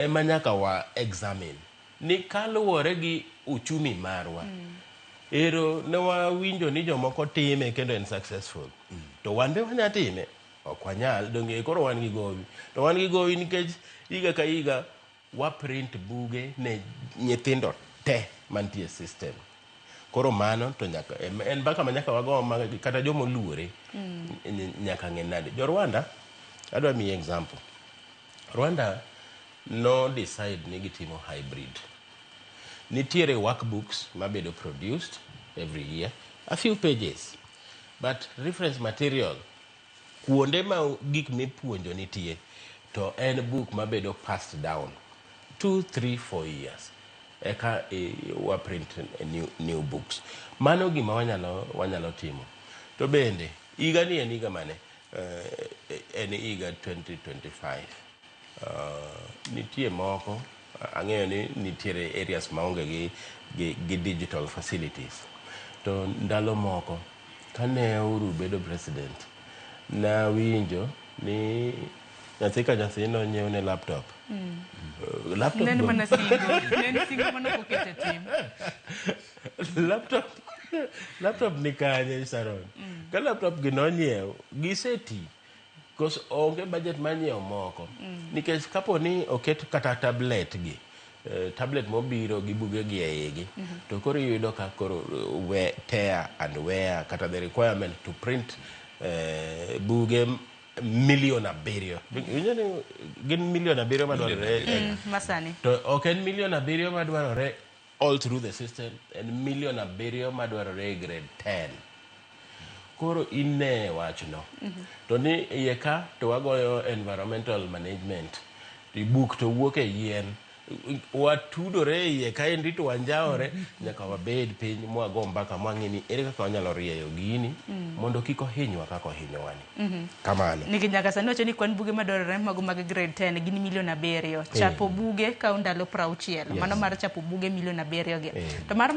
Ema nyaka wa examine ni kaluwore gi uchumi marwa. Ero ne wawinjo ni jomoko time kendo en successful. To wan be wanya time? Ok wanyal. Donge koro wan gi gowi? To wan gi gowi nikech higa ka higa wa print buge ne nyithindo te mantie e system. Koro mano to nyaka en mbaka ma nyaka wago ma kata joma oluore nyaka ng'e nade. Jo Rwanda, adwa miyi example. Rwanda no decide ni gitimo hybrid. Nitiere workbooks mabedo produced every year, a few pages. But reference material, kuonde ma gik mipuonjo nitie, to en book mabedo passed down 2, 3, 4 years. Eka wa print new books. Mano gima wanyalo timo. To bende, higa ni en higa mane? En higa 2025. Nitie moko, ang'eyo ni nitiere areas maonge gi digital facilities. To ndalo moko, kane Uhuru bedo president, nawinjo ni nyathi ka nyathi nonyiew ne laptop. Laptop Ne en mana singo. Ne en singo mane ok oket e tim. Laptop ni kanye, Sharon? Ka laptop gi nonyiew, giseti. Kos onge budget mar nyiewo moko. Nikech kapo ni oket kata tablet gi, tablet mobiro gi buge gi e igi, to koro iyudo ka koro we, tear and wear kata the requirement to print buge milion 7. Iwinjo ni gin milion 7 madwarore Masani. To ok en milion 7 madwarore all through the system, en milion 7 madwarore e grade 10. Koro ine wachno. To ni iye ka to wagoyo environmental management. Buk to wuok e yien. Watudore e iye kaendi to wanjawore nyaka wabed piny mwago mbaka mwang'i ni ere kaka wanyalo rieyo gini mondo kik ohinywa kaka ohinyowani. Kamano. Nikech nyaka sani wacho ni kwan buge madwarore mago mag grade 10 gin milion 7. Chapo buge kawo ndalo 60. Mano mar chapo buge milion 7 gi. To mar